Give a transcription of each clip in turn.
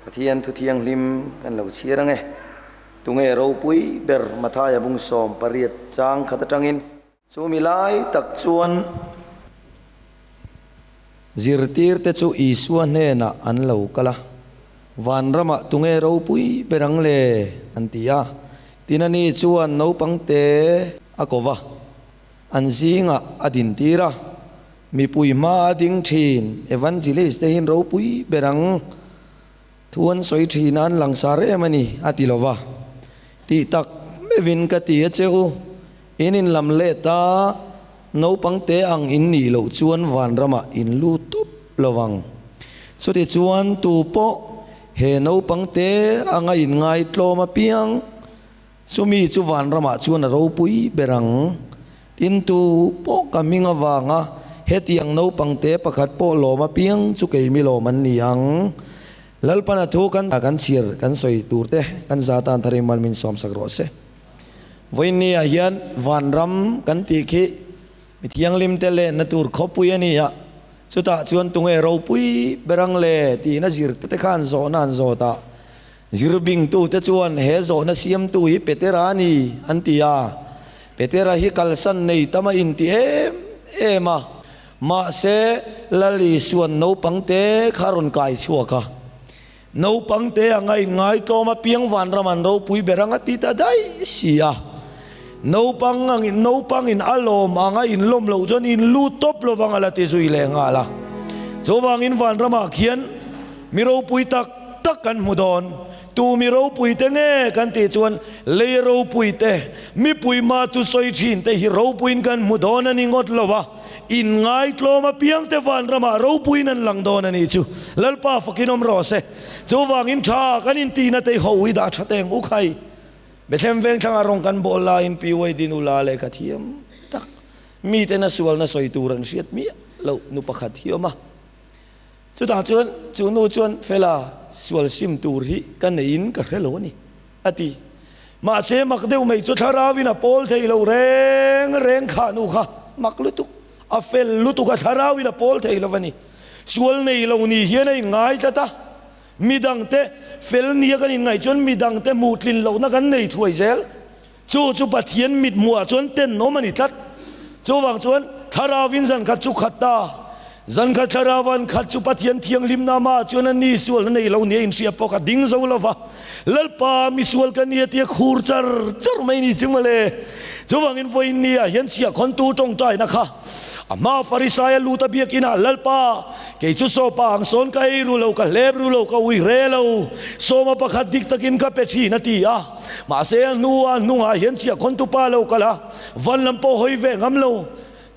Pathian thu thianghlim kan lo chhiar ang e. Tunge ropui ber Mathaia bung 18 chang khat atangin. Chumi lai tak chuan zirtirte chu Isua hnenah an lo kal a, Vanramah tunge ropui ber ang le? an ti a. Tin ani chuan naupangte a ko va, an zingah a dintir a, Mipui hma a ding thin, Evangelist te hian ropui ber ang thu an sawi thin a, an langsar em a ni, a ti lo va. Tih tak meuhin ka ti a che u, in inlam let a, naupang te ang in nih loh chuan vanramah in lut tawp lo vang. Chutichuan tu pawh he naupang te anga inngai tlawm apiang, Chumi chu vanramah chuan a ropui ber ang. Tin, tu pawh ka hming avanga hetiang naupangte pakhat pawh lawm apiang chu keimi lawm an ni ang. Lalpana thu kan kan chhiar kan sawi turte kan za tan thar in min sawmsak rawh se. Vawiinniah hian vanram kan tih khi mi thianghlimte lenna tur khawpui a ni a, chutah chuan tunge ropui ber ang le tiin a zirte te khan zawhna an zawt a. Zirbingtute chuan he zawhna siamtu hi Petera a ni an ti a. Petera hi kalsan nei tam a inti em em a. Mahse, Lal Isua'n naupangte kha rawn kai chhuak a. Naupangte anga inngai tlawm apiang vanram an ropui ber anga ti ta daih si a. Naupang angin naupangin a lawm anga inlawm loh chuan in lut tawp lovang a la ti zui leh nghal a. Chuvangin vanramah khian mi ropui tak tak kan hmu dawn. Tu mi ropui te nge kan tih chuan lei ropui te, mipui ma tu sawi thin te hi ropuiin kan hmu dawn a ni ngawt lo a, in ngaitlawm apiang te vanramah ropuiin an lang dawn a nih chu. Lalpa fakin awm rawh se. Chuvangin tha kan intihna te ho hi dah tha teng u khai. Bethlem vengthlangah rawng kan bawl laiin Pi Waidin u la lehkha thiam tak miten a sualna sawi tur an hriat miah loh nu pakhat hi awm a. Chutah chuan chu nu chuan Fela sual sim tur hi ka neiin ka hre lo a ni, a ti. Mahse mak deuh mai chu thlarauin a pawl thei lo reng reng kha nu kha mak lutuk, a fel lutuk a thlarauin a pawl thei lo a ni. Sual nei lo ni hian a inngai tlat a, midangte fel nia kan inngaih chuan midangte hmuhtlin lohna kan nei thuai zel. Chu chu Pathian mit hmuhah chuan tenawm a ni tlat. Chuvang chuan Thlarauvin zan khat chu khat ta. Zan khat Thlarauvan khat chu Pathian thianghlimna amah chuan a ni sualna nei lo nia inhria pawh kha ding zo lova Lalpa misual ka nia tia khur char char mai ni chu mawle. Chuvangin vawiin nia hian chhiahkhawntu tawngtaina kha a hma Farisaia lut a biakinah Lalpa Kei chu sawpa ang sawn ka ei ru lo, ka hlep ru lo, ka ui hre lo. Sawma pakhat dik takin ka pe thin a ti a. Mahse a hnua hnungah hian chiah khawntupa lo kal a, van lam pawh hawi ve ngam lo.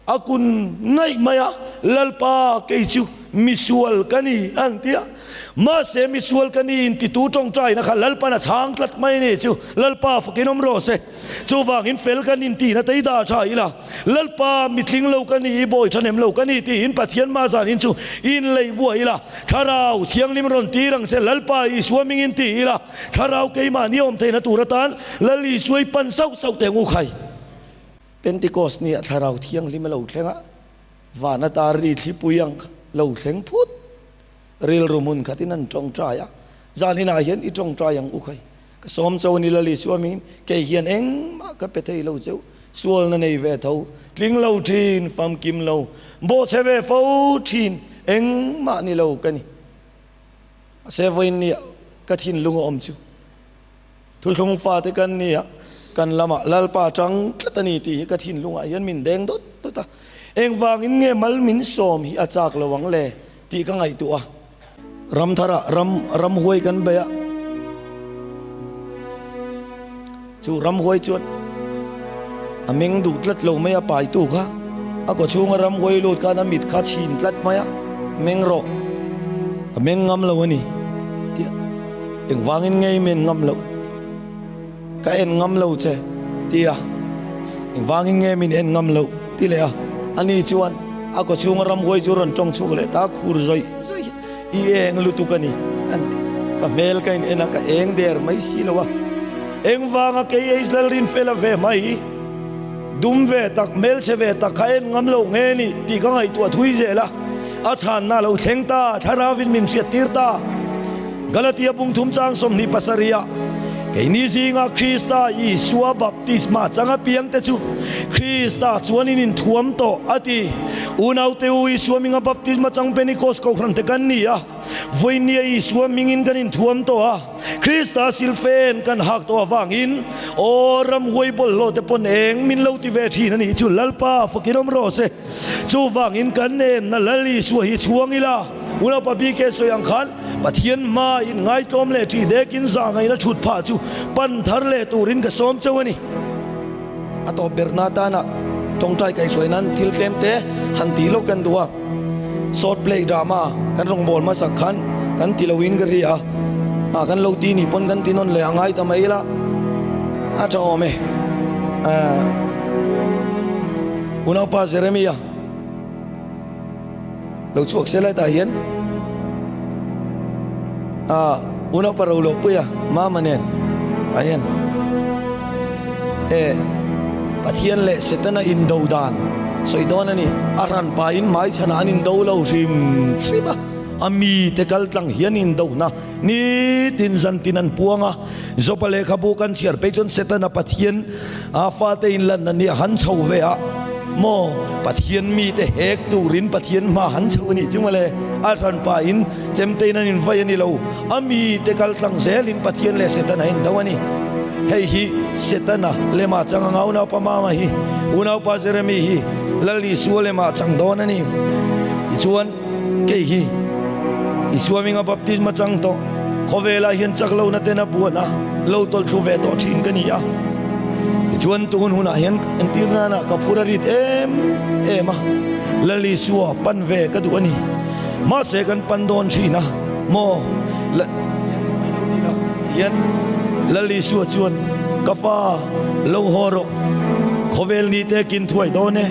A kun ngaih mai a, Lalpa, kei chu misual ka ni an ti a. Mahse misual ka ni in titu tawngtaina kha Lalpan a chhang tlat mai a ni chu. Lalpa fakin awm rawh se. Chuvangin fel kan intihna te i dah tha ila, Lalpa mitling lo ka ni i bawi thanem lo ka ni tiin Pathian mah zanin chu i inlei buai ila, Thlarau Thianghlim rawn tir ang che Lalpa Isua mingin ti ila, Thlarau keimahni awm theihna tur atan Lal Isua i pan sauh sauh teh ngu khai. Pentecost ni ah Thlarau Thianghlim a lo thleng a, van ata ri thlipui ang lo thleng phut. Rilru hmun khatin an tawngtai a, zaninah hian i tawngtai ang u khai. Ka sawm cho ni Lali Suamiin, kei hian engmah ka pe thei lo cheu, sualna nei ve tho, tling lo thin, famkim lo, bawhchhe ve fo thin, engmah ni lo ka ni. Mahse vawiin nia ka thinlung a awm chu thuthlung fate kan nia, kan lamah Lalpa tang tlat a ni tih hi ka thinlungah hian min deng dawt dawt a, engvangin nge mal min sawm hi a chak lo ang le tih ka ngaihtuah a. Ramthara ram ramhuai kan bei a, chu ramhuai chuan a meng duh tlat lo mai a paitu kha a kaw chhunga ramhuai lut khan a mit kha chhin tlat mai a, meng rawh ka meng ngam lo a ni tih engvangin ngei men ngam loh ka en ngam lo che ti a, engvangin nge min en ngam loh ti leh a, ani chuan a kaw chhunga ramhuai chu rawn tawng chhuak leh ta khur zawih zawih hian i eng lutuk a ni an ti, ka hmel ka in en a ka eng der mai si lo a, engvanga kei Israel rinfela ve mai dum ve tak hmelchhe ve tak kha en ngam lo nge ni tih ka ngaihtuah thui zel a, a chhanna a lo thleng ta, thlarauin min hriattir ta. Galatia bung thum chang 27 ah, Keini zingah Krista Isua baptisma chang apiang te chu Krista chuan in inthuam tawh, a ti. Unaute u, Isua minga baptisma chang Pentecost kohhran te kan ni a, vawinia Isua mingin kan inthuam tawh a, Krista silfen kan hak tawh avangin aw ramhuai bawlhhlawh te pawn eng min lo ti ve thin a nih chu Lalpa fakin awm rawh se. Chuvangin kan enna Lal Isua hi chhuang ila, Unaupa BK sawi ang khan Pathian hma in ngaitlawm leh ṭih dekin zahngaihna ṭhut phah chu pan thar leh turin ka sawm chauh a ni. A tawp berna atana ṭawngṭai kaihhruai nan thil tlem te han tih lawk kan duh a. Short play drama kan rawngbâwl hmasak khan kan ti loin ka ri a, ah kan lo ti nih pawn kan ti nawn leh a ngai ta mai ila a ṭha awm e. Unaupa Jeremia lo chhuak se lai tah hian ah unaupa ro lo pui a mama nen ah hian eh Pathian leh Setana indo dan sawi dawn a ni. A hran pahin hmai chhanah an indo lo hrim hrim a, a mite kal tlang hian indona nitin zantin an puang a. Jopa lehkhabu kan chhiar phei chuan Setana Pathian a fate inlanna ni a han chho ve a maw? Pathian mite hek turin Pathian hma han chho a nih chu mawle. A hran pahin chemtein an invai a ni lo. A mite kal tlang zelin Pathian leh Setana indo a ni. Hei hi Setana lema chang anga unaupa Mama hi, unaupa Jeremy hi Lal Isua lema chang dawn a ni. Tichuan, kei hi Isua hminga baptisma chang tawh, khawvelah hian chak lohna ten a buan a, lo tawlh thlu ve tawh thin ka ni a. Tichuan, tun hunah hian entir nana ka phur a rit em em a, Lal Isua pan ve ka duh a ni. Mahse kan pan dawn thin a maw? Hian Lal Isua chuan, Ka fa, lo haw rawh, khawvel ni te kin thuai dawn e,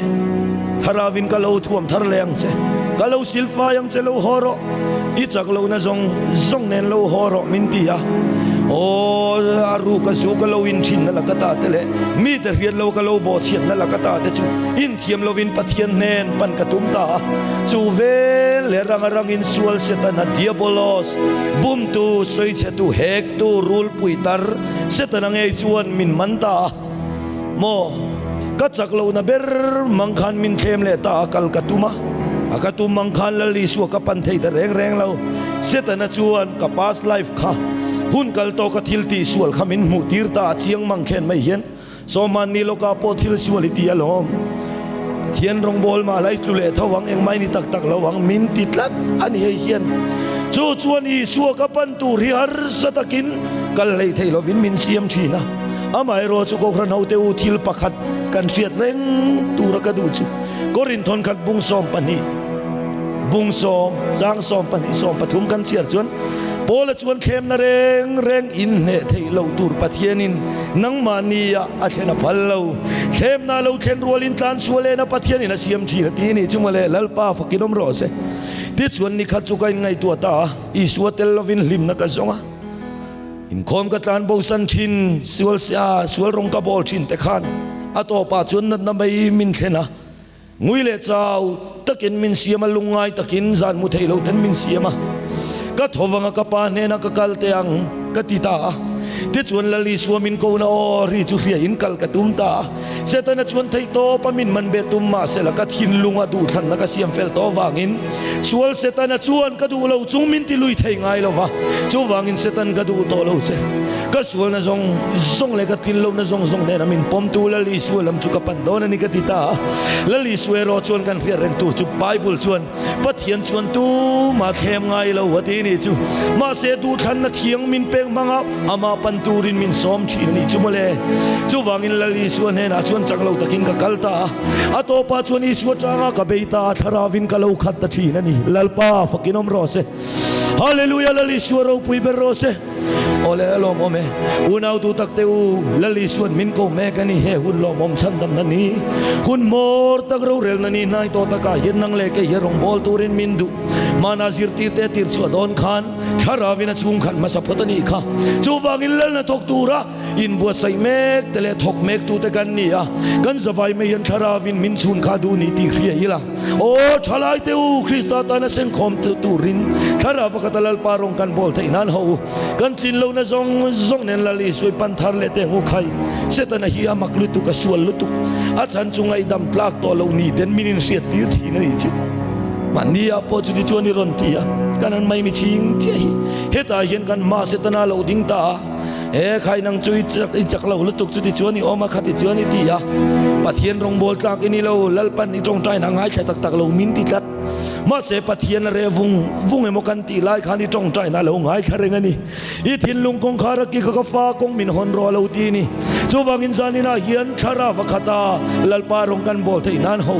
thlarauin ka lo thuam thar leh ang che, ka lo silfai ang che, lo haw rawh, i chak lohna zawng zawng nen lo haw rawh, min ti a. Aw, a ruk a zu ka lo inthinna la ka ta te leh mite hriat lo ka lo bawhchhiatna la ka ta te chu Thiam lovin Pathian hnen pan ka tum ta a, chu vel leh ranga rangin sual Setana, Diabolos, bumtu, sawichhetu, hektu, rulpui tar Setana ngei chuan min man ta a. Maw, ka chak lohna ber mang khan min thlem leh ta a, kal ka tum a, a ka tum mang khan Lal Isua ka pan thei ta reng reng lo. Setana chuan ka past life kha, hun kal tawh ka thil tih sual kha min hmuh tir ta a, chiang mang khen mai hian Sawmhan ni lawkah pawh thil sual i ti alawm. Pathian rawngbâwl mah la i tlu leh tho ang, engmah i ni tak tak lo ang, min ti tlat a ni hei hian. Chu chuan Isua ka pan tur hi harsa takin kal hlei thei lovin min siam thin a. Amaherawh chu Kohhran hote u thil pakhat kan hriat reng tura ka duh chu Korinth thawnkhat bung 12, bung sawm, chang 12, 13 kan chhiar chuan Paula chuan thlemna reng reng inhneh theih loh tur Pathianin nangmahni ah a thlen a phal lo. Thlemna a lo thlen rualin tlanchhuah lehna Pathianin a siam thin a ti a nih chu mawle, Lalpa fakin awm rawh se. Tichuan nikhat chu ka inngaihtuah ta a, Isua tel lovin hlimna ka zawng a, inkhawm ka tlan bosan thin, sual sual rawng ka bawl thin te khan a tawpah chuan natna mai min thlen a, Ngui leh chau takin min siam a, lungngai takin zan mu thei lo ten min siam a. Ka tho vang a, ka pa hnenah ka kal teh ang ka ti ta a. Tichuan Lal Isua min ko na aw ri chu hria in kal ka tum ta a. Setana chuan theih tawp a min man be tum mahsela ka thinlunga duhthlanna ka siam fel tawh vangin sual Setana chuan ka duh lo chung min ti lui thei ngai lo va. Chuvangin Setan ka duh tawh lo che. Ka sualna zawng zawng leh ka tlinlohna zawng zawng nena min pawmtu Lal Isua lam chu ka pan dawn a ni ka ti ta a. Lal Isua erawh chuan kan hriat reng tur chu Bible chuan Pathian chuan tumah thlem ngai lo a ti a nih chu. Mahse duhthlanna thiang min pek hmanga amah pan turin min sawm thin a nih chu mawle. Chuvangin Lal Isua hnenah chuan chak lo takin ka kal ta a. A tawpah chuan Isua tanga ka bei ta a, thlaravin ka lo khat ta thin a ni. Lalpa fakin awm rawh se. Hallelujah Lal Isua ropui ber rawh se. Awle a lawmawm e. Unau tu tak te u, Lal Isuan min ko mek a ni. He hun lawmawm chhandamna ni, hun hmawr tak rorelna ni hnai tawh takah hian nang leh kei hi rawngbâwl turin min duh. Hmana zirtirte tir chhuah dawn khan Thlaravin a chhungkhat hmasa phawt a nih kha. Chuvangin Lalna thawk tura inbuatsaih mek te leh thawk mek tute kan ni a, kan zavai mai hian Thlaravin min chhun kha duh ni tih hria ila. Aw thalai te u, Krista tana sengkhawm turin Thlarava khata Lalpa rawng kan bawl theih nan ho u. Kan tlin lohna zawng zawng nen Lal Isua i pan thar leh teh ngu khai. Setana hi a mak lutuk, a sual lutuk. A chhan chu ngaihdam tlak tawh loh ni ten min inhriat tir thin a nih chu. Mahni ah pawh chuti chuan i rawn ti a, kan an mai mi chhing chiah hi. Hetah hian kan hma Setana lo ding ta a, He khai nang chu i chak lo lutuk chuti chuan i awm a, khati chuan i ti a. Pathian rawngbawl tlak i ni lo, Lalpan i tawngtaina ngaithla tak tak lo min ti tlat. Mahse Pathian a reh vung vung emaw kan tih lai khan i tawngtaina a lo ngaithla reng a ni. I thinlung kawngkhar a kik a ka fa kawng min hawn rawh a lo ti a ni. Chuvangin zaninah hian thlarau a khat a, Lalpa rawng kan bawl theih nan ho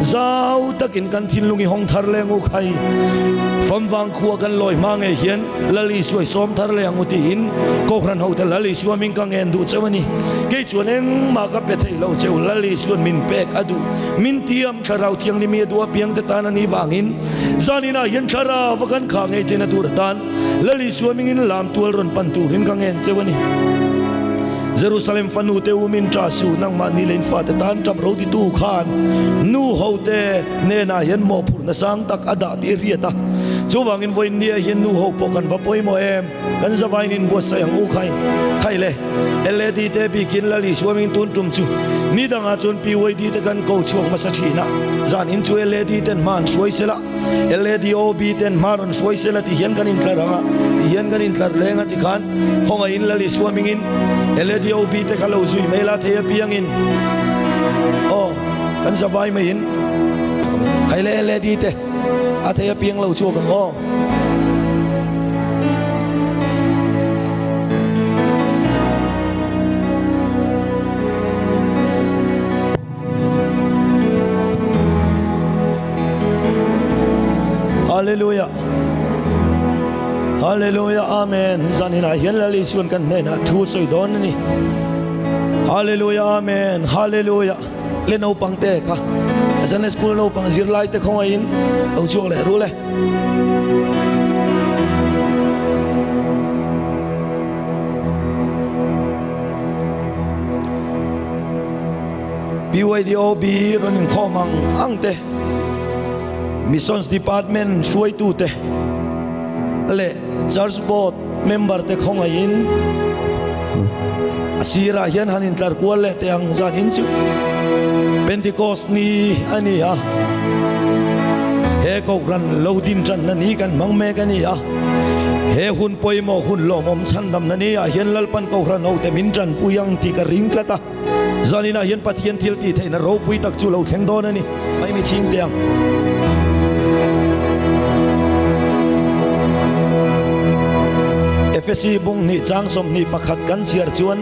zau takin kan thinlung i hawng thar leng u khai. Famvang khua kan lawi hma ngei hian Lal Isua i sawm thar leh ang u tiin Kohhran hote Lal Isua min ka ngen duh cheu a ni. Kei chuan engmah ka pe thei lo cheu, Lal Isua'n min pek a duh. Min tiam Thlarau Thianghlim hi a duh apiangte tan a nih vangin zaninah hian Thlarau a kan khah ngei theihna tur atan Lal Isua mingin lam tual rawn pan turin ka ngen cheu a ni. Jerusalem fanu te u min ṭah suh, nangmah ni leh in fate tan ṭap ro titu khan nu hote hnenah hian mawhphurhna sang tak a dah tih a hriat a. Chuvangin vawiin nia hian nu ho pawh kan va pawimawh em? Kan zavain in buatsaih ang u khai khai le. LAD te bikin Lal Isua mingin tun tum chu ni dangah chuan PYD te kan ko chhuak hmasa thin a, zan in chu LAD ten hma an hruai sela. LADOB ten hma rawn hruai sela ti hian kan intlar ang a, ti hian kan intlar leng a ti khan khawngaihin Lal Isua hmingin LADOB te kha lo zui mai la thei apiangin aw kan zavai maiin khai le LAD te a thei apiang lo chhuak ang aw. Hallelujah Hallelujah Amen Zanin ah hian Lal Isuan kan hnenah thu sawi dawn a ni Hallelujah Amen Hallelujah Le naupang te kha Sunday school naupang zirlai te khawngaihin lo chhuak leh ru le. PYDOB rawn inkhawm ang ang te, Missions Department hruaitute leh Church Board member te khawngaihin a sirah hian han intlar kual leh teh ang zan in chu Pentecost ni a ni a, he Kohhran lo din tanna ni kan hmang mek a ni a, he hun pawimawh hun lawmawm chhandamna ni ah hian Lalpan Kohhran hote min tanpui ang tih ka ring tlat a. Zaninah hian Pathian thil tih theihna ropui tak chu lo thleng dawn a ni. Mai mi chhing teh ang. Efesi bung hnih chang 21 kan chhiar chuan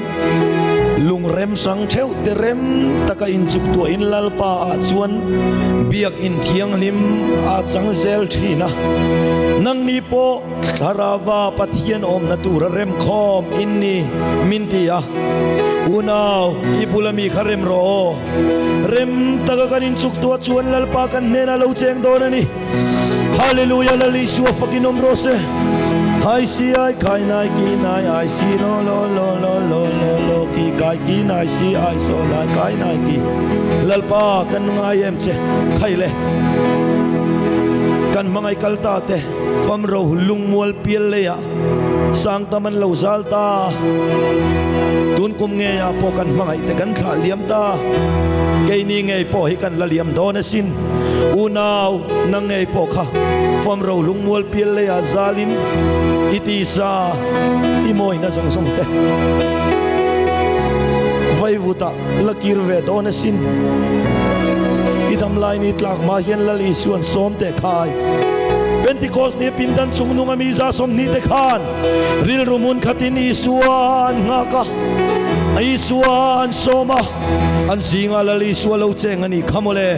lungrem hrang theuh te rem taka inchuk tuahin Lalpa ah chuan biakinn thianghlim a chang zel thin a. Nangni pawh Thlarauva Pathian awmna tura remkhawm in ni min ti a. Unau, i bula mi kha rem rawh aw. Rem taka kan inchuk tuah chuan Lalpa kan hnenah lo cheng dawn a ni. Hallelujah Lal Isua fakin awm rawh se. Hai si ai kai nai ki nai ai si lo lo lo lo lo lo lo ki kai ki nai si ai so lai kai nai ki Lalpa kan ngai em che khai le kan hmangaih kal ta te famro lungmual pial leiah Sang tam an lo zal ta. Tun kum ngeiah pawh kan hmangaih te kan thlah liam ta. Keini ngei pawh hi kan la liam dawn asin. Unau, nang ngei pawh kha fam ro lungmual pial leiah zalin i tisa i mawina zawng zawng te vaivutah la kir ve dawn asin. I dam lai ni tlak hma hian Lal Isuan sawm teh khai. Pentecost ni pindan chungnung a mi za 20 te khan rilru hmun khatin Isua an nghak a, Isua an sawm a, an zingah Lal Isua lo cheng a nih kha mawle.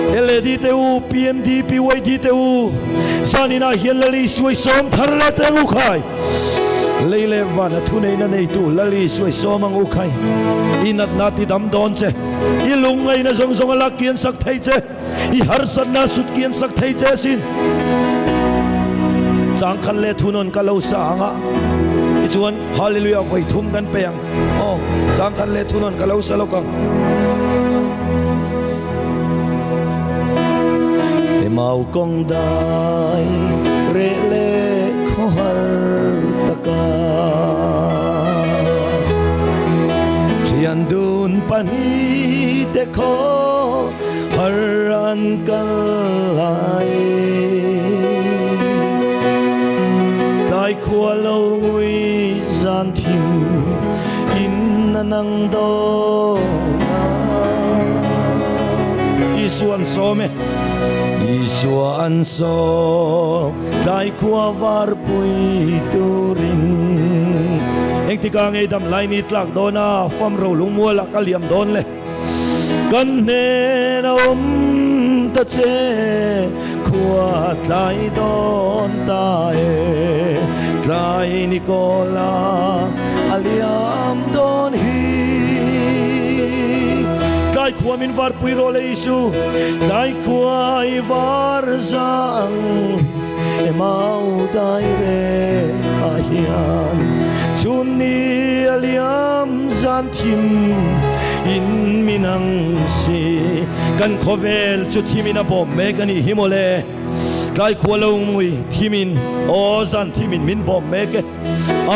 LAD te u, PMD, PYD te u, zaninah hian Lal Isua i sawm thar leh teh ang u khai. Lei leh van a thuneihna neitu Lal Isua i sawm ang u khai. I natna ti dam dawn che, i lungngaihna zawng zawng a lak kian sak thei che, i harsatna a sut kian sak thei che asin. Changkhat leh thunawn ka lo sa ang a, tichuan Hallelujah vawi thum kan pe ang. Aw, changkhat leh thunawn ka lo sa lawk ang. Emau kawng dai reh leh khawhar taka thian dun pahnihte khaw har an kal lai. Tlai khua lo ngui zan thim in a nang dawn a. Isua an sawm e. Isua an sawm tlai khua var pui turin. Engtikah ngei dam lai ni tlak dawn a fam ro lungmual ah ka liam dawn le. Kan hnen a awm ta che khua tlai dawn ta e, tlai ni kawla a liam dawn hi. Tlai khua min var pui rawh le Isu, tlai khua i var zang e mau dai re ah hian chhun ni a liam zan thim in min ang si kan khawvel chu thim in a bawm mek a nih hi mawle tlai khua lo ngui thim in aw zan thim in min bawm mek e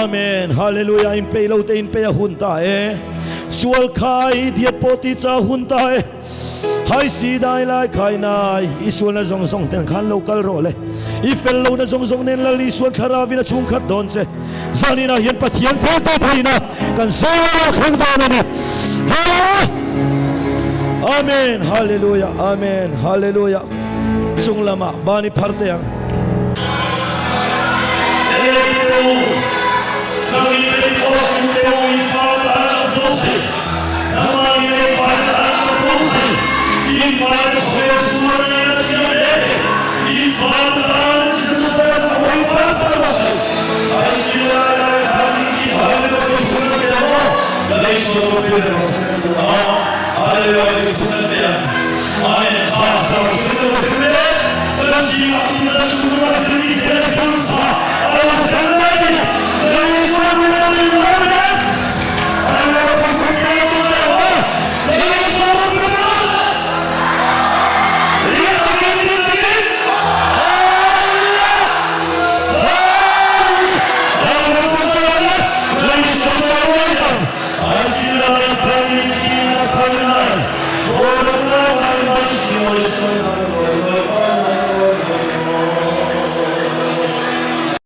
Amen Hallelujah in pei lo te in pei a hun ta e sual khai diat pawh ti cha hun ta e Hai si dai lai khai nai i sualna zawng zawng ten khan lo kal rawh le. I fel lohna zawng zawng nen Lal Isuan thlarauin a chhungkhat dawn che. Zaninah hian Pathian thil tih theihna kan zingah a thleng dawn a ni. Hallelujah! Amen! Hallelujah! Amen! Hallelujah! Chung lamah ban i phar teh ang.